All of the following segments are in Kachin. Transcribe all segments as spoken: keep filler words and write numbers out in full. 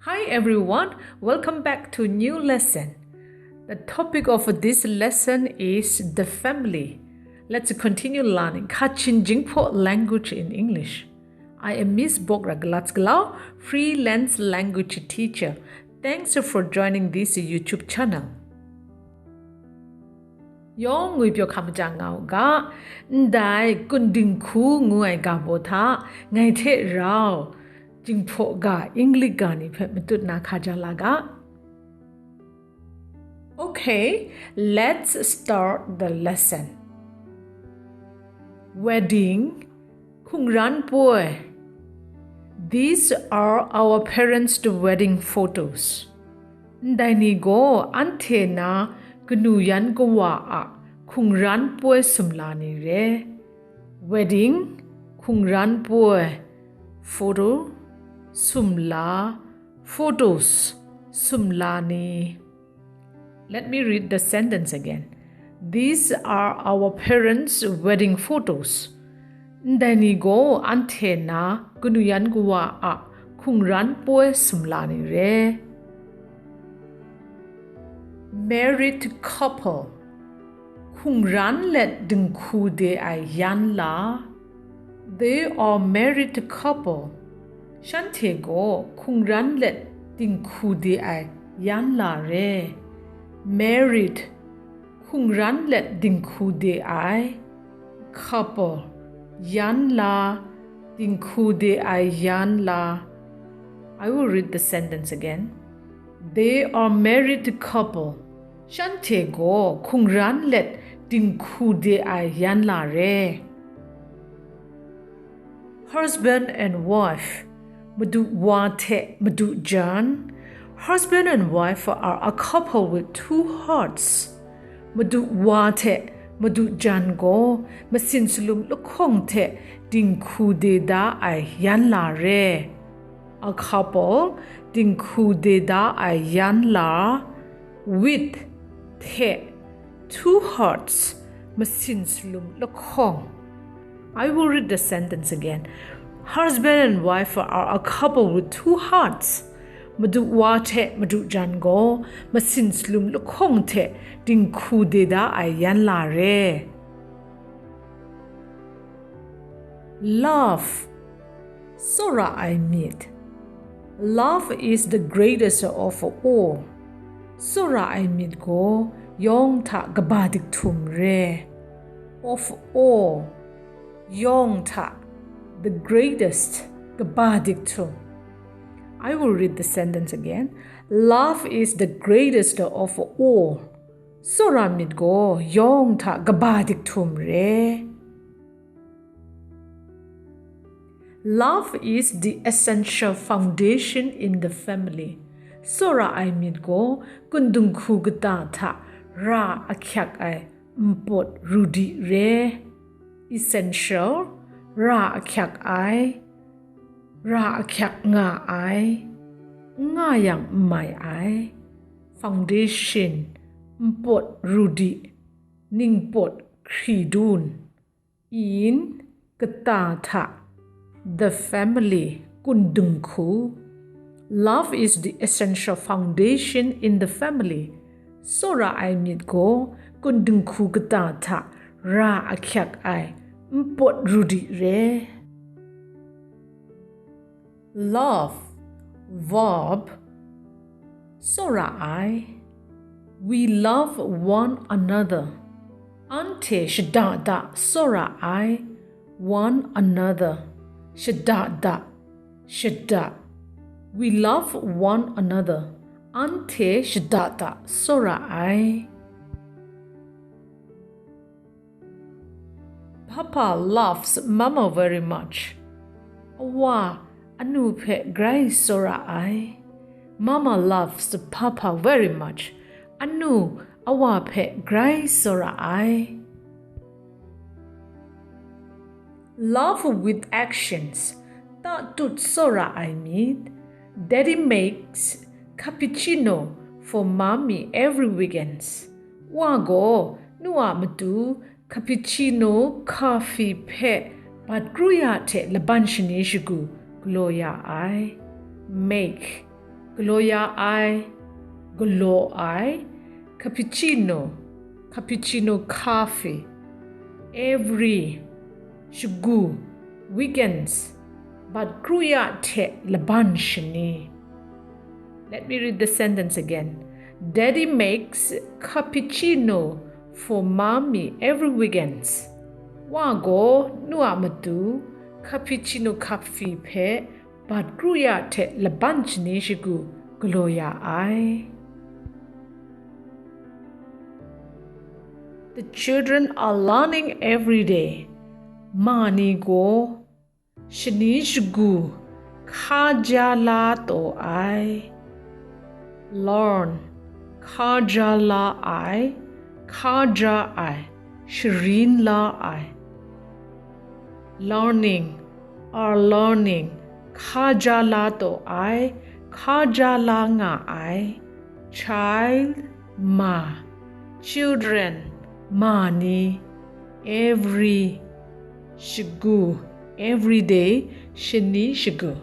Hi everyone, welcome back to new lesson. The topic of this lesson is the family. Let's continue learning Kachin Jingpho language in English. I am Miss Bok Ragalat Galau, freelance language teacher. Thanks for joining this YouTube channel. Yawng ngwi pyaw hkam maja nga u ga, ndai Kun Dinghku ngu ai ga baw hta ngai hte rau Jinghpaw ga English ga ni hpe matut na hka ja la ga. Okay, let's start the lesson. Wedding, Hkungran poi. These are our parents' wedding photos. Ndai ni gaw anhte na kanu yan kawa a hkungran poi sumla ni re. Wedding, hkungran poi, photo, sumla, photos, sumla ni. Let me read the sentence again. These are our parents' wedding photos. Ndai ni gaw anhte na kanu yan kawa a hkungran poi sumla ni re. Married couple. Hkungran let dinghku de ai yan la. They are married couple. Shanhte gaw hkungran let dinghku de ai yan la re. Married, hkungran let dinghku de ai. Couple, yan la, dinghku de ai yan la. I will read the sentence again. They are married couple. Shanhte gaw hkungran let dinghku de ai yan la re. Husband and wife, madu wa hte madu jan. Husband and wife are a couple with two hearts. Madu wa hte madu jan gaw masin salum lahkawng hte dinghku de da ai yan la re. A couple, dinghku de da ai yan la, with, hte, two hearts, masin salum lahkawng. I will read the sentence again. Husband and wife are a couple with two hearts. Madu wa hte madu jan gaw masin salum lahkawng hte dinghku de da ai yan la re. Love, tsawra ai myit. Love is the greatest of all. Tsawra ai myit gaw yawng hta kaba dik htum re. Of all, yawng hta, the greatest, kaba dik htum. I will read the sentence again. Love is the greatest of all. Tsawra myit gaw yawng hta kaba dik htum re. Love is the essential foundation in the family. Tsawra ai myit gaw kundung hku kata hta ra ahkyak ai npawt rudi re. Essential, ra ahkyak ai, ra ahkyak nga ai, n nga yang n mai ai. Foundation, npawt rudi, ningpawt hkridun. In, kata hta, the family, kundung hku. Love is the essential foundation in the family. Tsawra ai myit gaw kundung hku kata hta ra ahkyak ai npawt rudi re. Love, verb, tsawra ai. We love one another. Anhte shada da tsawra ai. One another. Shada da. Shada. We love one another. Anhte shada da tsawra ai. Papa loves Mama very much. Awa, anu hpe grai tsawra ai. Mama loves Papa very much. Anu, awa hpe grai tsawra ai. Love with actions. Tatut tsawra ai myit. Daddy makes cappuccino for mommy every weekends. Wa gaw nu a matu cappuccino, coffee hpe bat kru ya hte laban shani shagu galaw ya ai. Make. galaw ya ai, galaw ai, cappuccino, cappuccino coffee, every, shagu, weekends, bat kru ya hte laban shani. Let me read the sentence again. Daddy makes cappuccino for mommy every weekends. Wa gaw nu a matu cappuccino coffee hpe bat kru ya hte laban shani shagu galaw ya ai. The children are learning every day. Ma ni gaw shani shagu hkaja la taw ai. Learn, hkaja la ai, hkaja ai, sharin la ai. Learning, are learning, hkaja la taw ai, hkaja la nga ai. Child, ma. Children, ma ni. Every, shagu, every day, shani shagu.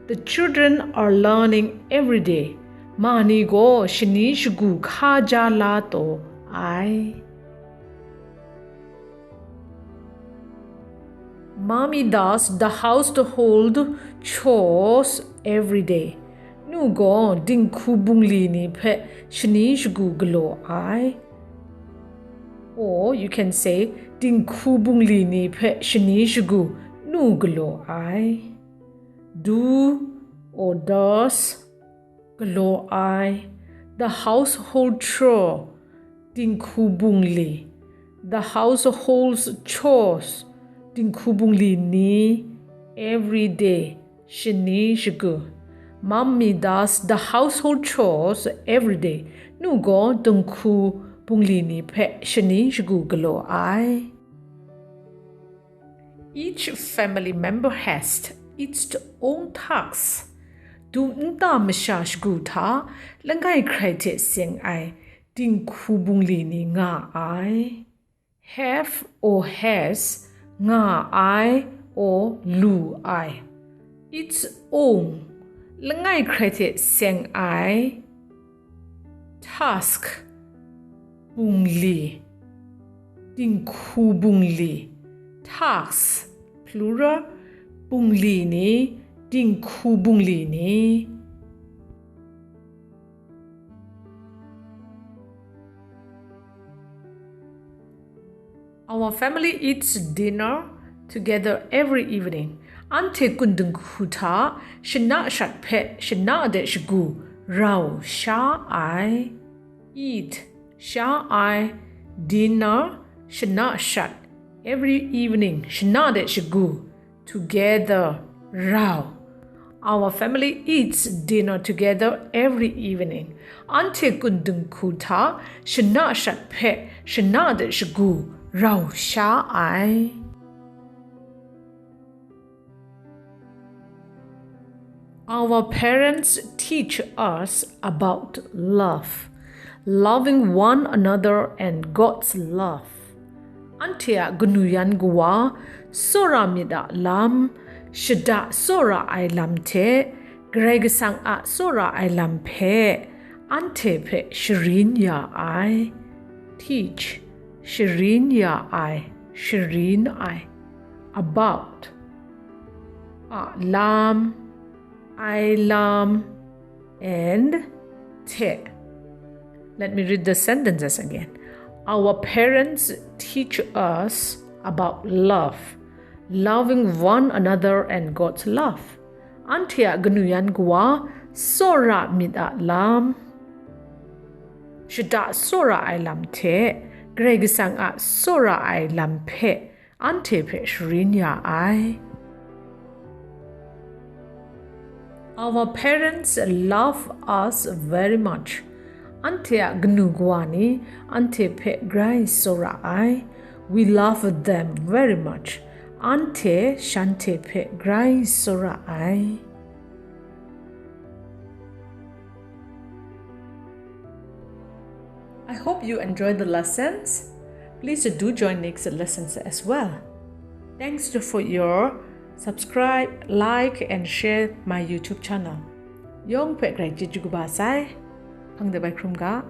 The children are learning every day. Ma ni gaw shani shagu hkaja la taw ai. Mommy does the household chores every day. Nu gaw dinghku bungli ni hpe shani shagu galaw ai. Or you can say, dinghku bungli ni hpe shani shagu nu galaw ai. Do or does, galaw ai. The household chore, dinghku bungli. The household chores, dinghku bungli ni. Every day, shani shagu. Mommy does the household chores every day. Nu gaw dinghku bungli ni hpe shani shagu galaw ai. Each family member has its own tasks. Dum nta masha shagu hta langai hkrai hte seng ai dinghku bungli ni nga ai. Have or has, nga ai or lu ai. Its own, langai hkrai hte seng ai. Task, bungli, dinghku bungli. Tasks, plural, bungli ni, dinghku bungli ni. Our family eats dinner together every evening. Anhte kun dinghku hta shana shat hpe shana de shagu rau sha ai. Eat, sha ai. Dinner, shana shat. Every evening, shana de shagu. Together, rau. Our family eats dinner together every evening. Anhte kun dinghku hta shana shat hpe shana de shagu rau sha ai. Our parents teach us about love, loving one another and God's love. Anhte a kanu yan kawa, tsawra myit a lam, shada tsawra ai lam hte Karai Kasang a tsawra ai lam hpe anhte hpe sharin ya ai. Teach, sharin ya ai, sharin ai. About, a lam, ai lam, and hte. Let me read the sentences again. Our parents teach us about love, loving one another and God's love. Anhte a kanu yan kawa, tsawra myit a lam, shada tsawra ai lam hte Karai Kasang a tsawra ai lam hpe anhte hpe sharin ya ai. Our parents love us very much. Anhte a kanu kawa ni anhte hpe grai tsawra ai. We love them very much. Anhte shanhte hpe grai tsawra ai. I hope you enjoyed the lessons. Please do join next lessons as well. Thanks for your subscribe, like, and share my YouTube channel. Yawng hpe grai chyeju kaba sai. Hpang de bai hkrum ga.